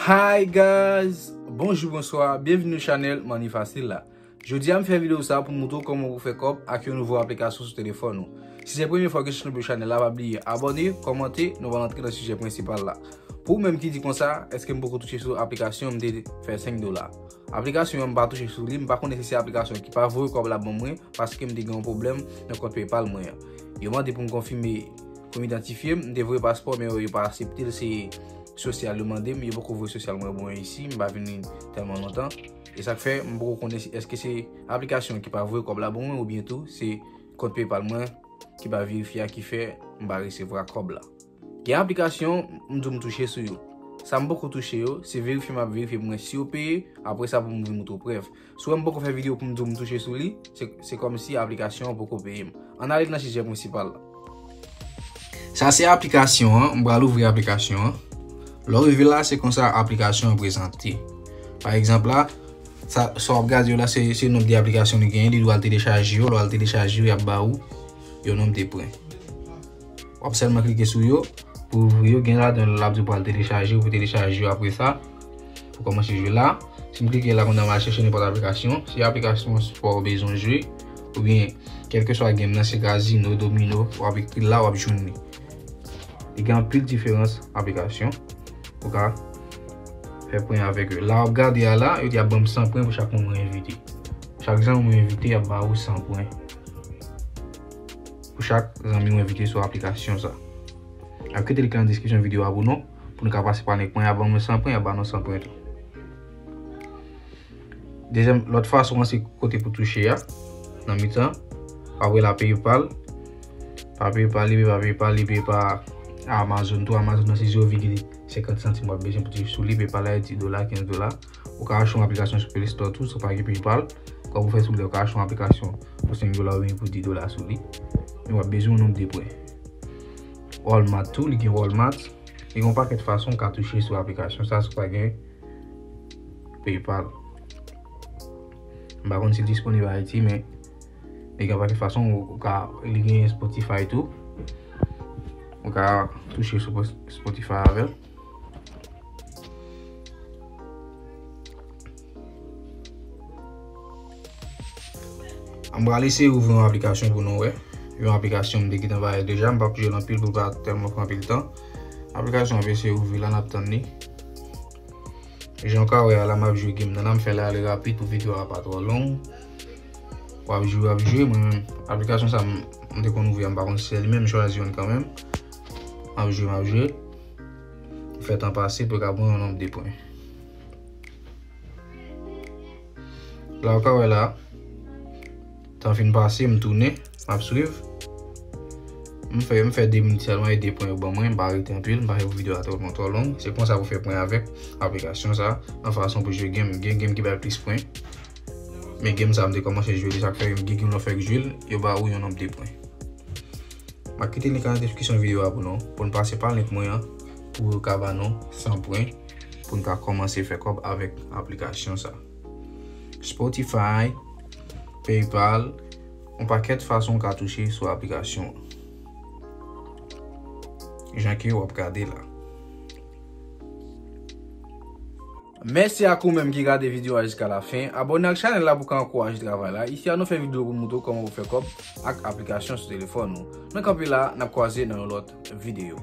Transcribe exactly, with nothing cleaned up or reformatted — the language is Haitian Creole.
Hi guys! Bonjou, bonswa, byenvini nan chanèl Money Facile la. Jodi a m fè videyo sa pou m montre w kòman pou fè kòb ak yon nouvo aplikasyon sou telefòn ou. Si se premye fwa ke w tonbe sou chanèl la, pa bliye abòne, kòmante, nou pral antre nan sijè prensipal la. Pou ou menm ki di konsa, èske m poko touche sou aplikasyon m te fè senk dola? Aplikasyon an m pa touche sou li, m pa konnen si se aplikasyon ki pa voye kòb la ban mwen, paske m te gen yon pwoblèm nan kont PayPal mwen an. Yo mande pou m konfime, pou m idantifye m, m te voye paspò, men yo, yo pa aksepte l, se sosyal yo mande m, yo poko voye sosyal mwen bon isi, m pa vini tèlman lontan. E sa k fè, m poko konnen si, èske se aplikasyon ki pa voye kòb la ban mwen, oubyen tou, se kont PayPal mwen ki pa verifye a ki fè m pa resevwa kòb la. Gen aplikasyon, m di w m touche sou yo. Sa m poko touche yo, se verifye m ap verifye pou mwen si yo peye, apre sa pou m vin montre w prèv. Si w wè m poko fè videyo pou m di w m touche sou li, se, se kòmsi aplikasyon an poko peye m. Ann ale nan sijè prensipal la. Sa se aplikasyon an, m pral ouvri aplikasyon an. Lè w rive la, se konsa aplikasyon an prezante. Pa egzanp la, sa, sa w ap gade yo la, se, se nonb de aplikasyon li genyen, li dwe al telechaje yo, lè w al telechaje yo, y ap ba ou yon nonb de pwen. W ap sèlman klike sou yo pou ouvri yo. Gen ladan l ap di w pral telechaje, ou pou telechaje yo apre sa. Pou kòmanse jwe la, si m klike la kounye a, m al chèche nenpòt aplikasyon. Si aplikasyon spò ou bezwen jwe, oubyen kèlkeswa game nan, se kazino, domino, w ap ekri l la, w ap jwenn li. Li gen anpil diferans aplikasyon. Ou ka fè pwen avèk yo. La w ap gade a la, yo di y ap ban m san pwen pou chak moun mwen envite. Chak zanmi mwen envite, y ap ba ou san pwen. Pou chak zanmi w envite sou aplikasyon sa. N ap kite link lan nan deskripsyon videyo a pou nou, pou nou ka pase pa link mwen, y ap ban mwen san pwen, y ap ba nou san pwen tou. Dezyèm, lòt fason an, se kote pou touche a, nan mitan, w ap wè la PayPal, pa PayPal, li peye pa PayPal, li peye pa Amazon tou, Amazon nan se zewo vigil senkant santim w ap bezwen pou touche sou li, PayPal la e di dola, kenz dola. Ou ka achte yon aplikasyon sou Play Store tou, san pa gen PayPal. Kòb ou fè sou li, ou ka achte yon aplikasyon pou senk dola oubyen pou di dola sou li. Men w ap bezwen yon nonb de pwen. Walmart tou, li gen Walmart. Li gen yon pakèt fason ou ka touche sou aplikasyon sa, si w pa gen PayPal. M pa konn si l disponib Ayiti, men li gen yon pakèt fason ou, ou ka, li gen Spotify tou. Ou ka touche sou Spotify avè l. M pral eseye ouvri yon aplikasyon pou nou wè. Yon aplikasyon m te gentan bay deja, m p ap jwe l anpil pou l pa tèlman pran anpil tan. Aplikasyon ap eseye ouvri la, n ap tann li. Jan w ka wè a la, m ap jwe game nan la, m fè l ale rapid pou videyo a pa twò long. W ap jwe, w ap jwe, mwen menm, aplikasyon sa m, m te konn ouvri a, m pa konn si se li menm, m chwazi youn kanmenm. M ap jwe, m ap jwe. Fè tan pase pou yo ka ban yon nonb de pwen. La, w ka wè la, tan fin pase, m tounen, m ap swiv. M fè, m fè de minit sèlman e de pwen yo ban mwen, m pa rete anpil, m pa fè pou videyo a twò, twò long. Se konsa pou fè pwen avèk aplikasyon sa, nan fason pou jwe game. Gen game ki bay plis pwen. Men game sa, m te kòmanse jwe li, sa k fè gen game lè w fèk jwe l, yo ba ou yon nonb de pwen. M ap kite link lan nan deskripsyon videyo a pou nou, pou n pase pa link mwen an, pou yo ka ba nou san pwen, pou n ka kòmanse fè kòb avèk aplikasyon sa. Spotify, PayPal, yon pakèt fason w ka touche sou aplikasyon an. Jan ke w ap gade la. Mèsi ak ou menm ki gade videyo a jiska lafen. Abòne ak chanèl la pou w ka ankouraje travay la. Isi a nou fè videyo pou n montre w kòman pou fè kòb ak aplikasyon sou telefòn ou. Mwen kanpe la, n ap kwaze nan yon lòt videyo.